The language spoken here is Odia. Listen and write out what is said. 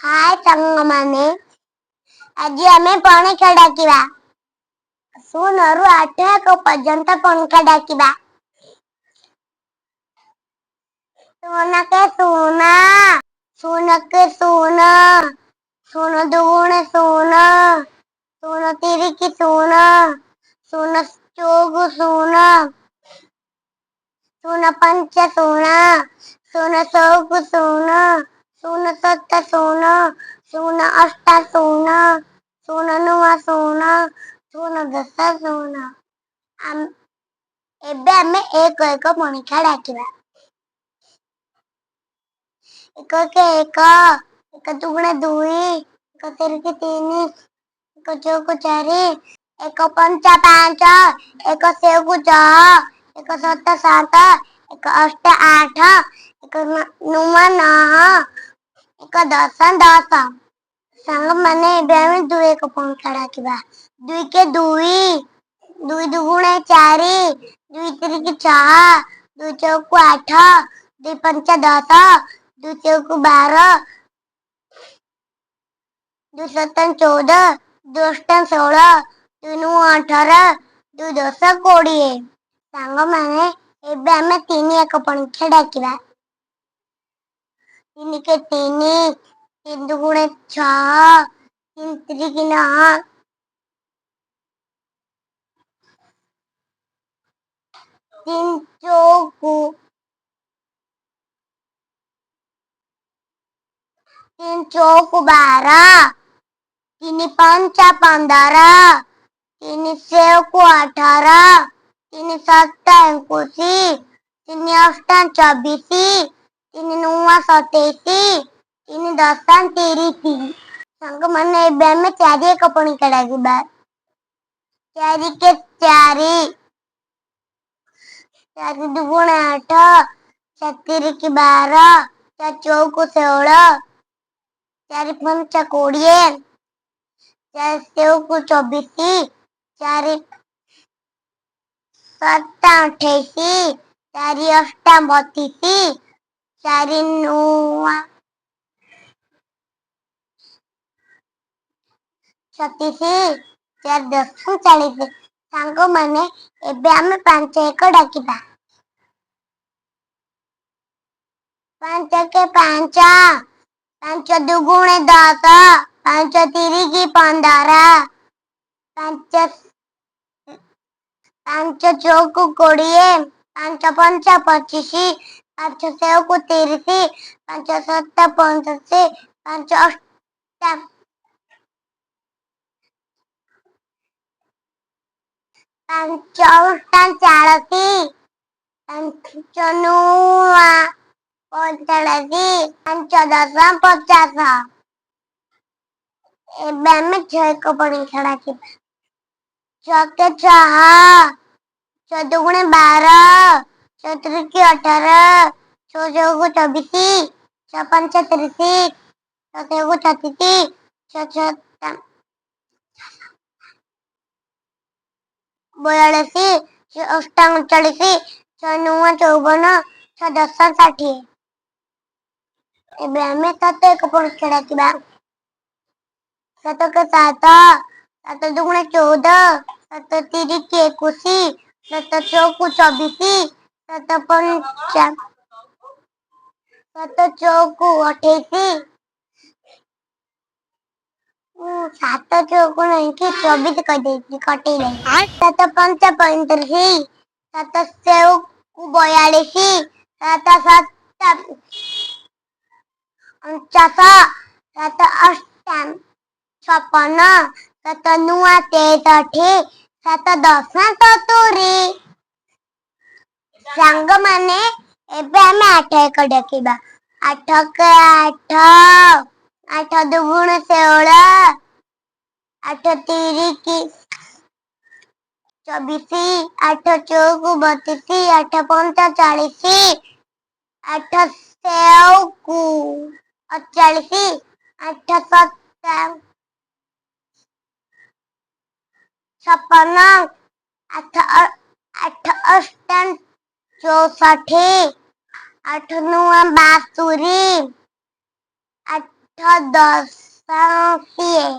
ହାଏ ସାଙ୍ଗମାନେ, ଆଜି ଆମେ ପଣିଖା ଡାକିବା। 0ରୁ 8 ଏକ ପର୍ଯ୍ୟନ୍ତ ପଣିଖା ଡାକିବା। 0 କେ 0, 0 କେ 0, 0 ଦୁଗୁଣେ 0, 0 ତିରିକି 0, 0 ଚଉକୁ 0, 0 ପାଞ୍ଚ 0, 0 ଛଅକୁ 0, 0 ସାତ 0, 0 ଅଷ୍ଟା 0, 0 ନଅ 0, 0 10 0। ଏବେ ଆମେ ଏକ ଏକ ପଣିଖା ଡାକିବା। 1 କେ 1, 1 ଦୁଗୁଣେ 2, 1 ତିରିକି 3, 1 ଚଉକୁ 4, 1 ପଞ୍ଚା 5, 1 ଛଅକୁ 6, 1 ସାତ 7, 1 ଅଷ୍ଟ 8, 1 ନଅ 9, 1 10 10। ସାଙ୍ଗମାନେ, ଏବେ ଆମେ 2 ଏକ ପଣିଖା ଡାକିବା। 2 କେ 2, 2 ଦୁଗୁଣେ 4, 2 ତିରିକି 6, 2 ଚଉକୁ 8, 2 ପଞ୍ଚା 10, 2 ଚଉକୁ 12, 2 ସାତ 14, 2 ଅଷ୍ଟା 16, 2 ନଅ 18, 2 10 20। ସାଙ୍ଗମାନେ, ଏବେ ଆମେ 3 ଏକ ପଣିଖା ଡାକିବା। 3 କେ 3, 3 ଦୁଗୁଣେ 6, 3 ତିରିକି 9, 3 ଚଉକୁ 3 ଚଉକୁ 12, 3 ପଞ୍ଚା 15, 3 ଛଅକୁ 18, 3 ସାତ 21, 3 ଅଷ୍ଟା 24, 3 ନଅ 27, 3 10 30। ସାଙ୍ଗମାନେ, ଏବେ ଆମେ 4 ଏକ ପଣିଖା ଡାକିବା। 4 କେ 4, 4 ଦୁଗୁଣେ 8, 4 ତିରିକି 12, 4 ଚଉକୁ 16, 4 ପଞ୍ଚା 20, 4 ଛଅକୁ 24, 4 ସାତ 28, 4 ଅଷ୍ଟା 32, 4 ନଅ 36, 4 10 40। ସାଙ୍ଗମାନେ, ଏବେ ଆମେ 5 ଏକ ଡାକିବା। 5 କେ 5, 5 ଦୁଗୁଣେ 10, 5 ତିରିକି 15, 5 5 ଚଉକୁ 20, 5 ପଞ୍ଚା 25, 5 ଛଅକୁ 30, 5 ସାତ 35, 5 ଅଷ୍ଟା 5 ଅଷ୍ଟା 40, 5 ନଅ 45, 5 10 50। ଏବେ ଆମେ 6 ଏକ ପଣିଖା ଡାକିବା। 6 କେ 6, 6 ଦୁଗୁଣେ 12, 6 ତିରିକି 18, 6 ଚଉକୁ 24, 6 ପାଞ୍ଚ 30, 6 ଛଅକୁ 36, 6 ଛଅ 42, 6 ଅଷ୍ଟା 39, 6 ନଅ 54, 6 10 60। ଏବେ ଆମେ 7 ଏକ ପଣିଖା ଡାକିବା। 7 କେ 7, 7 ଦୁଗୁଣେ 14, 7 ତିରିକି 21, 7 ଚଉକୁ 24, 7 ପଞ୍ଚା 7 ଚଉକୁ 28। ମୁଁ 7 ଚଉକୁ ନାଇଁକି 24 କହିଦେଇଛି, କଟେଇ ଦେଲି। 7 ପଞ୍ଚା 35, 7 ଛଅକୁ 42, 7 ସାତ 49, 7 ଅଷ୍ଟା 56, 7 ନଅ 63, 7 10 70। ସାଙ୍ଗମାନେ, ଏବେ ଆମେ 8 ଏକ ଡାକିବା। 8 କେ 8, 8 ଦୁଗୁଣ 16, 8 ତିରିକି 24, 8 ଚଉକୁ 32, 8 ପଞ୍ଚା 40, 8 ଛଅକୁ 48, 8 ସାତ 56, 8 8 ଅଷ୍ଟା 64, 8 ନଅ 72, ଆଠ, 10 ସିଏ।